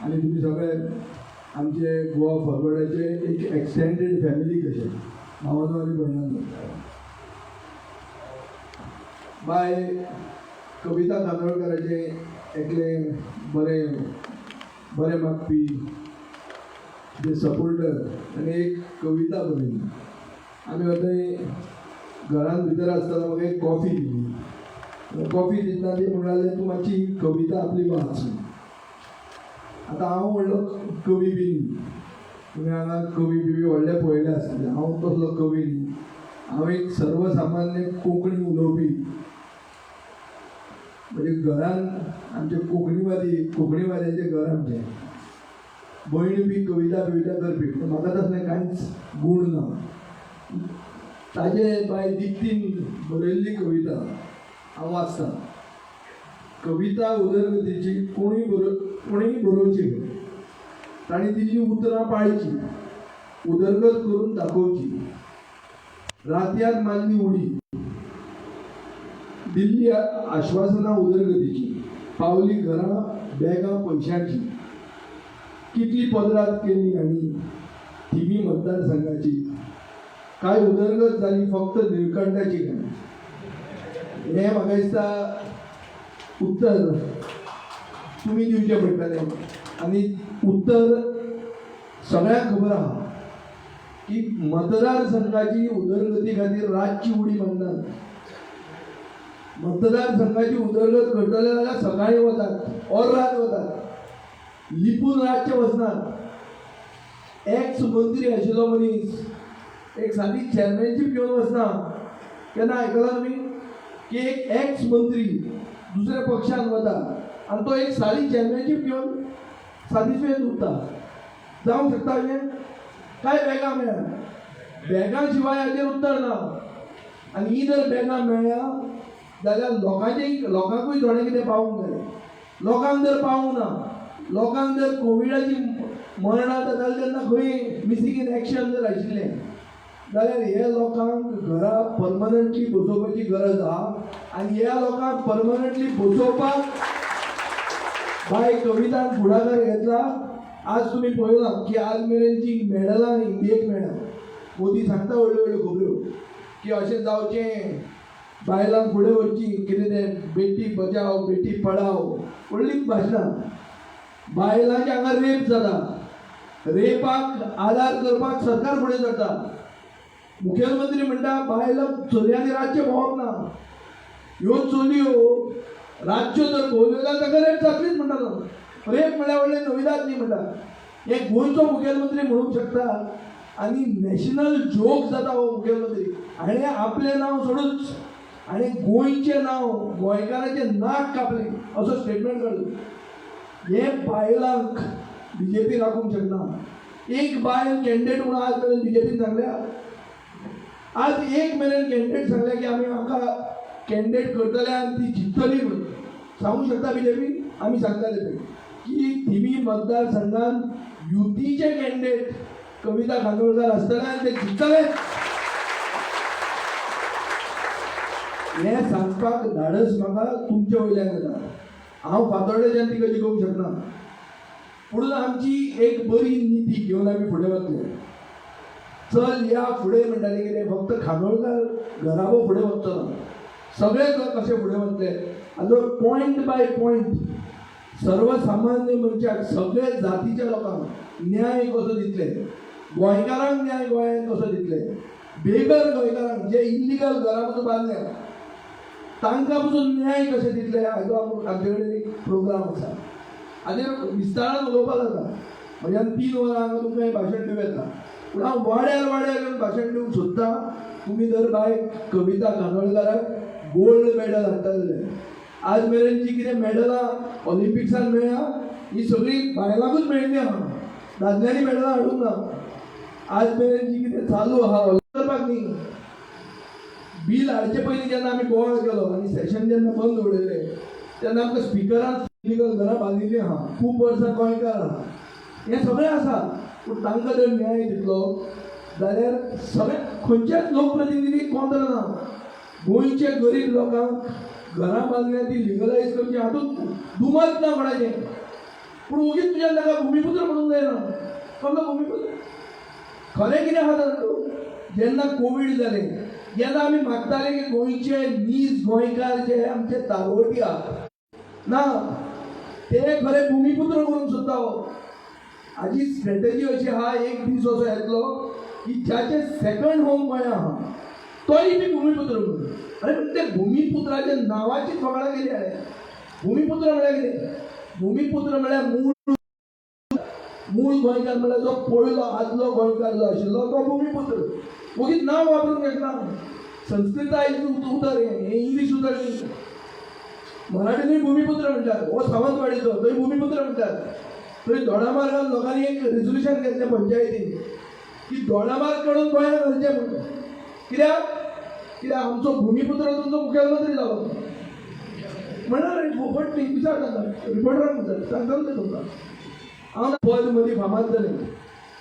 आनी तुमी सगळे आमचे गोवा फॉरवर्डाचे एक एक्सटेंडेड फॅमिली कशे, भावानो आनी भयणांनो. बाय कविता खानोलकराचें एकलें बरें बरें मागपी जे सपोर्टर आनी एक कविता बरयली. आमी आतां घरान भितर आसतना म्हाका एक कॉफी दिली. कॉफी दितना ती म्हणलें, तूं मातशी कविता आपली वाच. आतां हांव व्हडलो कवी बी न्ही. तुमी हांगा कवी बिवी व्हडले पळयले आसतले. हांव तसलो कवी न्ही. हांव एक सर्वसामान्य कोंकणी उलोवपी. म्हणजे घरान आमचे कोंकणीवादी, कोंकणीवाद्याचें घर आमचें. भयण बी कविता बिविता करपी, पूण म्हाका तसलें कांयच गूण ना. ताजे बाय दिप्तीन बरयल्ली कविता हांव वाचतां. कविता उदरगतीची कोणूय बरोवची न्हय, तांणी दिल्लीं उतरां पाळची, उदरगत करून दाखोवची. रातयात मारली उडी, दिल्ली आश्वासनां उदरगतीची, पावली घरां बॅगां पयशांची. कितली पदरात केली आनी थिवी मतदारसंघाची, काय उदरगत जाली फक्त निळकंठाची काय? हें म्हाका दिसता उत्तर तुमी दिवचें पडटलें. आनी उत्तर सगळ्यांक खबर आहा की मतदारसंघाची उदरगती खातीर रातची उडी मारनात. मतदारसंघाची उदरगत करतले जाल्यार सकाळीं वतात और रात वतात, लिपून रातचे वचनात. एक्स मंत्री आशिल्लो मनीस एक सादी चॅरमॅनशीप घेवन वचना. केन्ना आयकलां तुमी की एक एक्स मंत्री दुसऱ्या पक्षान वता आनी तो एक सादी चॅरमॅनशीप घेवन सादिस्फायड उरता? जावंक शकता अशें? काय बॅगां मेळ्ळा? बॅगां शिवाय हाचेर उत्तर ना. आनी ही जर बॅगां मेळ्ळ्या जाल्यार लोकांचे, लोकांकूय थोडें कितें पावूंक जाय. लोकांक जर पावूंक ना, लोकांक जर कोविडाची मरणां जातालीं तेन्ना खंय मिसींग इन एक्शन जर आशिल्लें जाल्यार हे लोकांक घरा परमनंटली बसोवपाची गरज आहा. आनी ह्या लोकांक परमनंटली बसोवपाक बाय कवितान फुडाकार घेतला. आज तुमी पळयलां की आज मेरेन जी मेडलां इंडियेक मेळ्ळा, मोदी सांगता व्हडल्यो व्हडल्यो खबऱ्यो की अशें जावचें, बायलांक फुडें व्हरची, कितें तें बेटी बचाव बेटी पढाव, व्हडलीं भाशणां. बायलांच्या हांगा रेप जाता. रेपाक आदार करपाक सरकार फुडें सरता. मुखेलमंत्री म्हणटा बायलां चलयांनी रातचें भोंवप ना, ह्यो चलयो रातच्यो जर भोंवल्यो जाल्यार ताका रेप जातलीच म्हणटा तो. रेप म्हळ्यार व्हडलें नविदाद न्ही म्हणटा. हे गोंयचो मुखेलमंत्री म्हणूंक शकता आनी नॅशनल जोक जाता हो मुखेलमंत्री. हाणें आपलें नांव सोडूच आनी गोंयचें नांव, गोंयकारांचें नाक कापलें असो स्टेटमेंट काडलो. हे बायलांक बीजेपी राखूंक शकना. एक बायल कॅन्डिडेट म्हणून आज मेरेन बीजेपीन सांगल्या, आज एक मेरेन कॅन्डिडेट सांगल्या की आमी आमकां कॅन्डिडेट करतले आनी ती जिखतली म्हणून सांगूंक शकता बीजेपी? आमी सांगताले पळय की थिवी मतदारसंघान युतीचे कॅन्डिडेट कविता खानोलकर आसतले आनी ते जिखतले. हें सांगपाक धाडस म्हाका तुमचे वयल्यान येता. हांव फातोर्डेच्यान तिका जिखोवंक शकना, पुणून आमची एक बरी निती घेवन आमी फुडें वतले. चल या फुडें म्हणटाले कितें, फक्त खानोलकर घराबो फुडें वचचो ना, सगळे कशे फुडें वतले हाजो पॉयंट बाय पॉयंट सर्वसामान्य मनशाक, सगळे जातीच्या लोकांक न्याय कसो दितले, गोंयकारांक न्याय गोंयांत कसो दितले, बेगर गोंयकारांक जे इल्लिगल घरां पसून बांदल्या तांकां पसून न्याय कशे दितले हाजो आमचे कडेन एक प्रोग्राम आसा. हाजेर विस्तारान उलोवपाक जाता. म्हज्यान 3 वरां हांगा तुमकां हें भाशण दिवं येता, पूण हांव वाड्यार वाड्यार येवन भाशण दिवंक सोदतां. तुमी जर बाय कविता खानोलकराक गोल्ड मेडल हाडटा जाल्यार आज मेरेन जी कितें मेडलां ऑलिम्पिक्सान मेळ्ळा ही सगळीं बायलांकूच मेळिल्ली आहा, दादल्यांनी मेडलां हाडूंक ना. आज मेरेन जी कितें चालू आहा करपाक न्ही. बील हाडचे पयलीं जेन्ना आमी बोवाळ केलो आनी सेशन जेन्ना बंद उडयलें तेन्ना आमकां स्पिकरान इलिगल घरां बांदिल्लीं आहा, खूब वर्सां गोंयकार आहा, हें सगळें आसा, पूण तांकां जर न्याय दितलो जाल्यार सगळे खंयच्याच लोकप्रतिनिधी कोंत्र ना. गोंयचे गरीब लोकांक घरां बांदल्या ती लिगलायज करची हातूंत दुमत ना कोणाचें, पूण ओगीच तुज्यान ताका भुमिपुत्र म्हणूंक जायना. कसलो भुमिपुत्र? खरें कितें आहा जाणा तूं, जेन्ना कोवीड जालें जेन्ना आमी मागताले की गोंयचे नीज गोंयकार जे आमचे तारवटी आहा ना ते खरें भुमिपुत्र करूंक सोदता हो. हाजी स्ट्रेटजी अशी आहा, एक दीस असो येतलो की ज्याचे सेकंड होम गोंया आहा तोय बी भुमिपुत्र म्हणून. अरे पण ते भुमिपुत्राच्या नांवाची फकाणां केली हाणें. भुमिपुत्र म्हळ्यार कितें? भुमिपुत्र म्हळ्यार मूळ मूळ गोंयकार म्हळ्यार जो पयलो आदलो गोंयकार जो आशिल्लो तो भुमिपुत्र. ओगीच नांव वापरूंक शकना. संस्कृताय उतर हें, इंग्लीश उतर न्ही. मराठीनूय भुमिपुत्र म्हणटात, हो सावंतवाडीचो थंय भुमिपुत्र म्हणटात. थंय दोडामार्गान लोकांनी एक रेजोल्युशन घेतलें पंचायतीन की दोडामार्ग काडून गोंयांत घालचें म्हणून. कित्याक? कित्याक आमचो भुमिपुत्र तुमचो मुखेलमंत्री जालो म्हणणार. फट न्ही, विचार तांकां, रिपोर्टरांक विचार, सांगतलो ते तुमकां. हांव पद मदीं फामाद जालें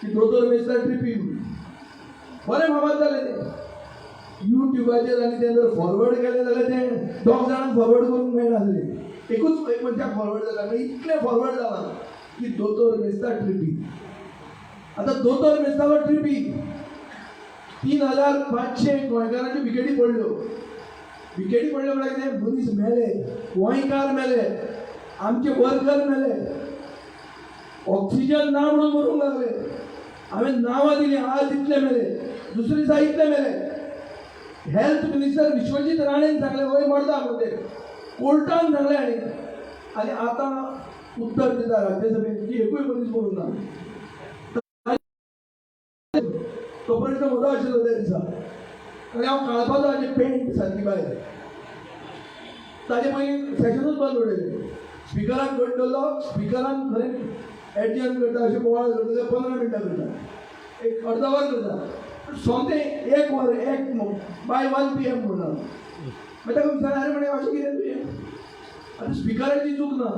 की दोतोर मेस्ता ट्रिपी बरें फामाद जालें तें युट्युबाचेर, आनी तें जर फॉरवर्ड केलें जाल्यार तें दोग जाणांक फॉरवर्ड करूंक मेळनासलें, एकूच एक मनशाक फॉरवर्ड जालें. मागीर इतलें फॉरवर्ड जालां की दोतोर मेस्ता ट्रिपी. आतां दोतोर मेस्तालो ट्रिपी 3500 गोंयकारांच्यो विकेटी पडल्यो. विकेटी पडल्यो म्हळ्यार कितें? मनीस मेले, गोंयकार मेले, आमचे वर्कर मेले, ऑक्सिजन ना म्हणून मरूंक लागले. हांवें नांवां दिलीं, आज इतले मेले, दुसरे दिसा इतले मेले. हेल्थ मिनिस्टर विश्वजीत राणेन सांगलें वय मरता म्हणून, ते कोर्टान सांगलें. आनी आनी आतां उत्तर दिता राज्यसभेत की एकूय मनीस मरूंक ना. तो प्रश्न म्हजो आशिल्लो त्या दिसा, आनी हांव काडपाचो हाजी पेंट सारकी भायर. ताजे पयलीं सेशनूच बंद उडयलें. स्पिकरान घट दवरलो, स्पिकरान खरें एडजर्न करता अशें बोवाळ करता जाल्यार 15 मिनटां करता, एक अर्द वर करता, सोमतें 1 वर एक बाय 1 PM म्हणला. मागीर ताका विचारलें, आरे म्हणे अशें कितें तुजें? आतां स्पिकराची चूक ना,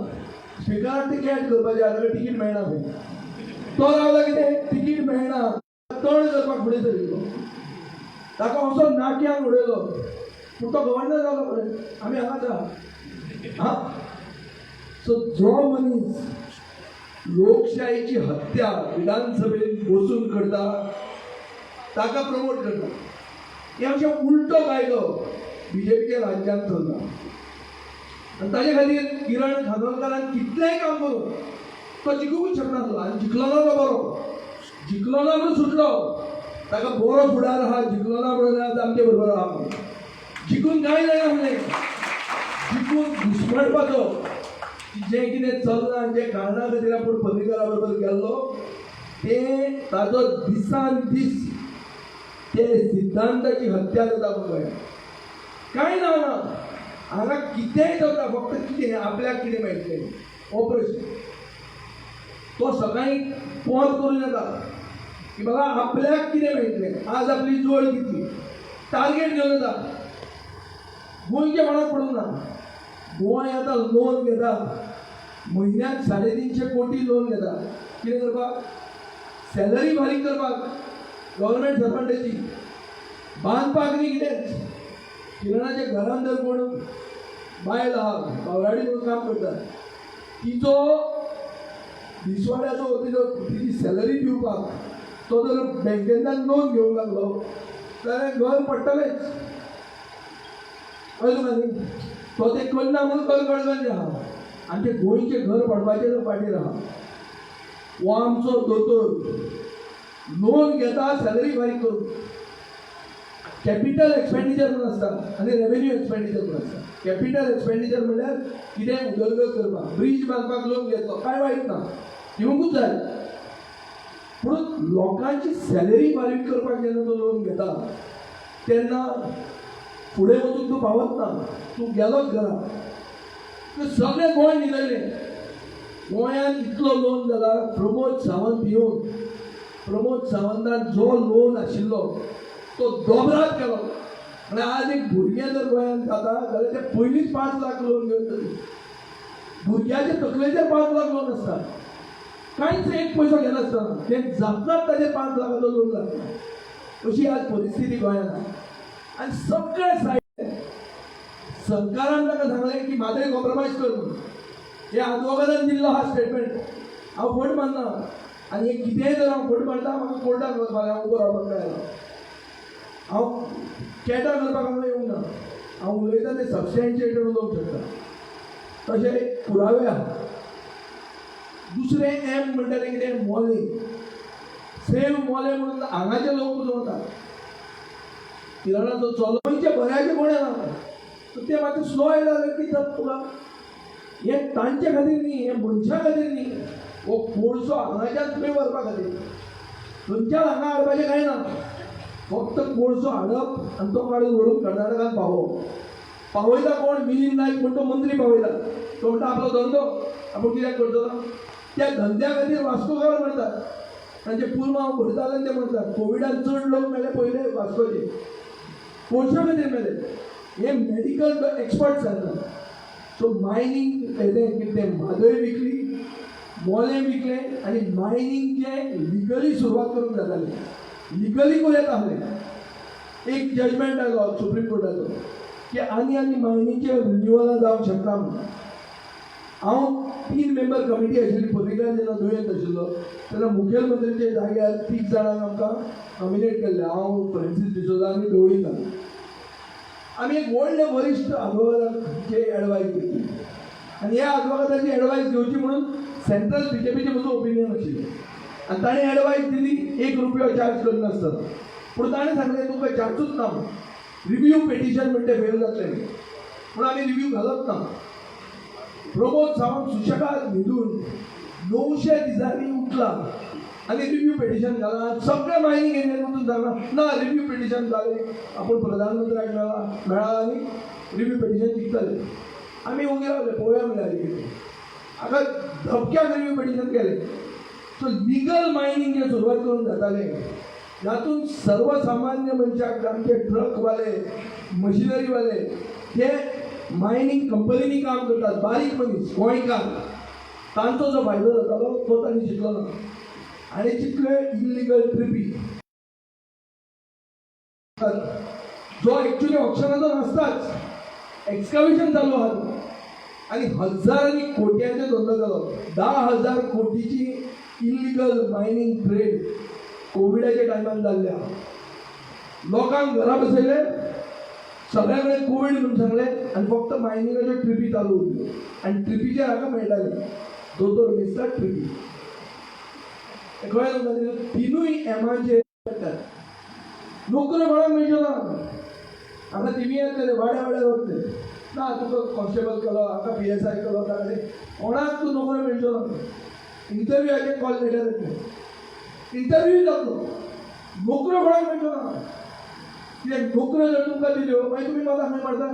स्पिकराक तिकेट करपाचें आसा जाल्यार तिकीट मेळना खंय. तो रावला कितें तिकीट मेळना तण करपाक फुडें सरिल्लो, ताका असो नाक्यान उडयलो. पूण तो गव्हर्नर जालो पळय, आमी हांगाच आहा. हां, सो जो मनीस लोकशाहीची हत्या विधानसभेत बसून करता ताका प्रमोट करता. हे अशें उलटो कायदो बीजेपीच्या राज्यांत चल्ला. आनी ताजे खातीर किरण खानोलकरान कितलेंय काम करूं तो जिखूंकूच शकनासलो, आनी जिखलो ना तो बरो. जिखलो ना म्हणून सुटलो, ताका बरो फुडार आहा. जिखलो ना म्हणून आज आमचे बरोबर आहा. जिखून कांय जायना म्हणलें, जिखून घुस्मटपाचो जें कितें चल्लां, जे कारणा खातीर आपूण पर्रीकरा बरोबर गेल्लो तें ताजो दिसान दीस ते सिद्धांताची हत्या जाता गोंयांत. कांय ना ना, हांगा कितेंय जाता, फक्त कितें आपल्याक कितें मेळटलें हो प्रश्न. तो सकाळीं पोज करून येता की बाबा आपल्याक कितें मेळटलें, आज आपली जोड कितली, टार्गेट घेवन येता. गोंयच्या मनाक पडूंक ना. गोंय आतां लोन घेता, म्हयन्याक 350 कोटी लोन घेता. कितें करपाक? सॅलरी फारीक करपाक गव्हर्मेंट सर्वंटाची, बांदपाक न्ही कितेंच. किरणाच्या घरान जर कोण बायल आहा, बावराडी म्हणून काम करता, तिचो दिसवाड्याचो तिचो तिची सॅलरी दिवपाक तो जर बँकेंतल्यान लोन घेवंक लागलो जाल्यार घर पडटलेंच. कळ्ळें तुका न्ही? तो तें करना म्हणून घर गडगंज आहा. आमचे गोंयचें घर पडपाचें फाटीर आहा. हो आमचो दोतोर लोन घेता सॅलरी फारीक करून. कॅपिटल एक्सपेंडिचर म्हणून आसता आनी रेवेन्यू एक्सपेंडिचर म्हणून आसता. कॅपिटल एक्सपेंडिचर म्हणल्यार कितें उदरगत करपाक, ब्रीज बांदपाक लोन घेतलो, कांय वायट ना, घेवंकूच जाय. पूण लोकांची सॅलरी फारीक करपाक जेन्ना तूं लोन घेता तेन्ना फुडें वचून तूं पावत ना, तूं गेलोच घरा. सगळें गोंय न्हिदयलें. गोंयांत इतलो लोन जाला, प्रमोद सावंत येवन प्रमोद सावंतान जो लोन आशिल्लो तो दोबरात केलो. म्हळ्यार आज एक भुरगें जर गोंयांत जाता जाल्यार ते पयलींच 5 लाख लोन घेवन जाता. भुरग्याचे तकलेचेर 5 लाख लोन आसता, कांयच एक पयसो घेनासतना तें जातनाच ताजेर 5 लाखाचो लोन लागता. अशी आज परिस्थिती गोंयांत. आनी सगळे सायड सरकारान ताका सांगलें की म्हादय कॉम्प्रोमायज कर म्हणून. हे आदवोगादान दिल्लो हा स्टेटमेंट, हांव फट मारना. आनी हे कितेंय जर हांव फट मारता म्हाका कोर्टाक वचपाक, हांव उबो रावपाक मेळना, हांव चॅटा करपाक हांगा येवंक ना. हांव उलयता तें सबस्टॅन्शिएटेड उलोवंक शकता, तशें पुरावे आहा. दुसरें एम म्हणटा तें कितें, मोलें, सेम मोलें म्हणून हांगाचे लोक पसून वतात. किरणाचो चलो गोंयचे बऱ्याचे कोण येना, ते मातशें स्लो आयला की तुका हें तांचे खातीर न्ही, हें मनशां खातीर न्ही, हो कोळसो हांगाच्यान थंय व्हरपा खातीर. थंयच्यान हांगा हाडपाचें कांय ना, फक्त कोळसो हाडप आनी तो काडून व्हरून कर्नाटकान पावोवप. पावयता कोण? मिलिंद नायक म्हण तो मंत्री पावयता. तो म्हणटा आपलो धंदो आपूण कित्याक करतलो. त्या धंद्या खातीर वास्कोकार म्हणटात, तांचे पुलमांव भरताले आनी ते म्हणटात कोविडान चड लोक मेले पयले वास्कोचे, कोळशा खातीर मेले. हे मेडिकल एक्सपर्ट सांगतात. सो मायनींग हें कितें, म्हादय विकली, मोलें विकलें आनी मायनींगचें लिगली सुरवात करूंक जातालें, लिगली करूं येता आसलें. एक जजमेंट आयलो सुप्रीम कोर्टाचो की आनी आनी मायनींगचें रिन्युअलां जावंक शकता म्हणून. हांव 3 मेंबर कमिटी आशिल्ली, पर्रीकार जेन्ना दुयेंत आशिल्लो तेन्ना मुखेलमंत्र्याच्या जाग्यार 3 जाणांक आमकां नॉमिनेट केल्लें, हांव, फ्रांसीस डिसोजा आनी ढवळीकर. आमी एक व्हडले वरिश्ठ आदवोगादाचे एडवायस घेतली आनी ह्या आदवोगादाची एडवायस घेवची म्हणून सेंट्रल बीजेपीचे म्हजो ओपिनियन आशिल्लें आनी ताणें एडवायस दिली 1 रुपयो चार्ज करिनासतना. पूण ताणें सांगलें तुमकां चार्जूच ना म्हणून, रिव्यू पिटिशन म्हणटे फेल जातलें म्हणून आमी रिव्यू घालत ना. प्रमोद सावंत सुशेगाद न्हिदून 900 दिसांनी उठला आनी रिव्यू पिटिशन घाला. सगळे मायनींग एरियेन वचून सांगला ना रिव्यू पिटिशन जालें, आपूण प्रधानमंत्र्याक मेळ्ळा आनी रिव्यू पिटिशन जिखतले. आमी ओगी रावले, पळोवया म्हणल्यार कितें. आतां धपक्याक रिव्यू पिटिशन केलें. सो लिगल मायनींग जें सुरवात करून जातालें, जातून सर्वसामान्य मनशाक, आमचे ट्रकवाले, मशिनरीवाले, ते मायनींग कंपनींनी काम करतात, बारीक मनीस गोंयकार, तांचो जो फायदो जातालो तो तांणी चिंतलो ना. आनी चिंतले इलिगल ट्रिपी जो एक्चुअली ऑक्शनाचो नासताच, एक्सकवेशन चालू आहा आनी हजारांनी कोट्यांचो धंदो जालो. 10,000 कोटीची इलिगल मायनींग ट्रेड कोविडाच्या टायमान जाल्ले आहा. लोकांक घरा बसयले, सगळ्या कडेन कोवीड म्हणून सांगलें आनी फक्त मायनिंगाच्यो ट्रिपी चालू उरल्यो आनी ट्रिपीचेर हांगा मेळटाले दोतोर मेस्ता ट्रिपी. हें कळ्ळें तुमकां? तिनूय एमाचे पडटात. नोकऱ्यो कोणाक मेळच्यो ना. हांगा टिवी येतले, वाड्या वाड्यार वतले ना, तुका कॉन्स्टेबल केलो, हाका पीएसआय केलो, ताका कोणाक तूं नोकऱ्यो मेळच्यो ना. इंटरव्यूआचे कॉल लेटर येतले, इंटरव्यू जातलो, नोकऱ्यो कोणाक मेळच्यो ना. कित्याक नोकऱ्यो जर तुमकां दिल्यो, मागीर तुमी मतां खंय मारता?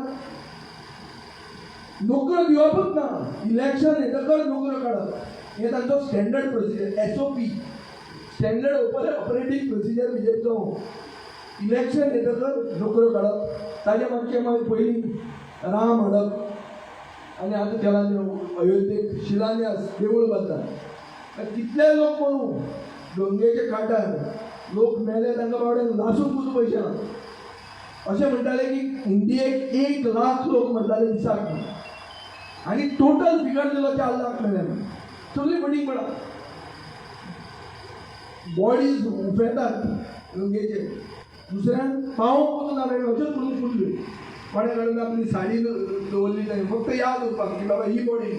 नोकऱ्यो दिवपूच ना. इलेक्शन येतकच नोकऱ्यो काडप हें तांचो standard procedure, SOP, standard operating procedure बीजेपीचो. Election येतकच नोकऱ्यो काडप. ताजे मागचे मागीर पयलीं राम हाडप आनी आतां केला अयोध्येक शिलान्यास, देवूळ बांदतात. कितले लोक मरूं, गंगेचे कांठार लोक मेले, तांकां बावड्यांक लासूंक पसून पयशे ना. अशें म्हणटाले की इंडियेक 1 लाख लोक मरताले दिसाक आनी टोटल फिगर दिलो 4 लाख मेले म्हणून. सगळीं फटींगपणां. बॉडीज उफेतात गंगेचे, दुसऱ्यान पावोवंक पसून ना. अश्योच म्हणून फुटल्यो. कोणें काडून आपली साडी दवरली ताणें फक्त याद उरपाक की बाबा ही बॉडी.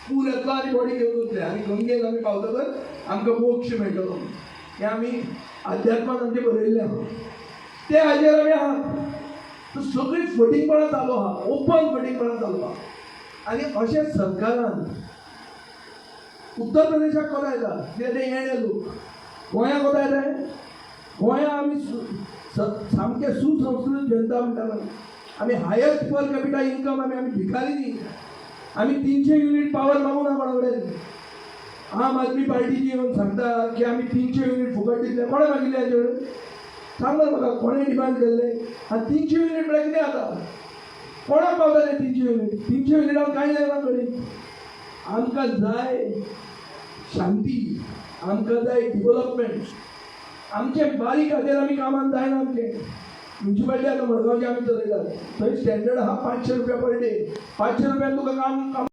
पूर येतलो आनी बॉडी घेवन वतले आनी गंगेक आमी पावतकच आमकां मोक्ष मेळटलो, हें आमी अध्यात्मान आमचें बरयल्लें आहा. ते हाजेर आमी आहात. तर सगळीं फटींगपणां चालू आहा, ओपन फटींगपणां चालू आहा. आनी अशें सरकारान उत्तर प्रदेशाक कोता येता, कित्याक ते येणे लोक. गोंयाक कोता येता? गोंया आमी सामके सुसंस्कृत जनता म्हणटा आमी. हायस्ट पर कॅपिटा इन्कम आमी. आमी भिकारी न्ही. आमी 300 युनीट पावर मागूं ना कोणा कडेन. आम आदमी पार्टीची येवन सांगता की आमी 300 युनीट फुकट दितले. कोणें मागिल्लें हाजे कडेन? सांग मरे म्हाका, कोणें डिमांड केल्लें? आनी 300 युनीट म्हळ्यार कितें जाता? कोणाक पावता ते 300 युनीट? 300 युनिटान कांय जायना कडेन. आमकां जाय शांती, आमकां जाय डिवलपमेंट. आमचें बारीक हाजेर आमी कामान जायना आमचें. म्युनिसिपालिटी आतां मडगांवची आमी चलयतात, थंय स्टँडर्ड आहा 500 रुपया पर डे. 500 रुपयान तुका काम काम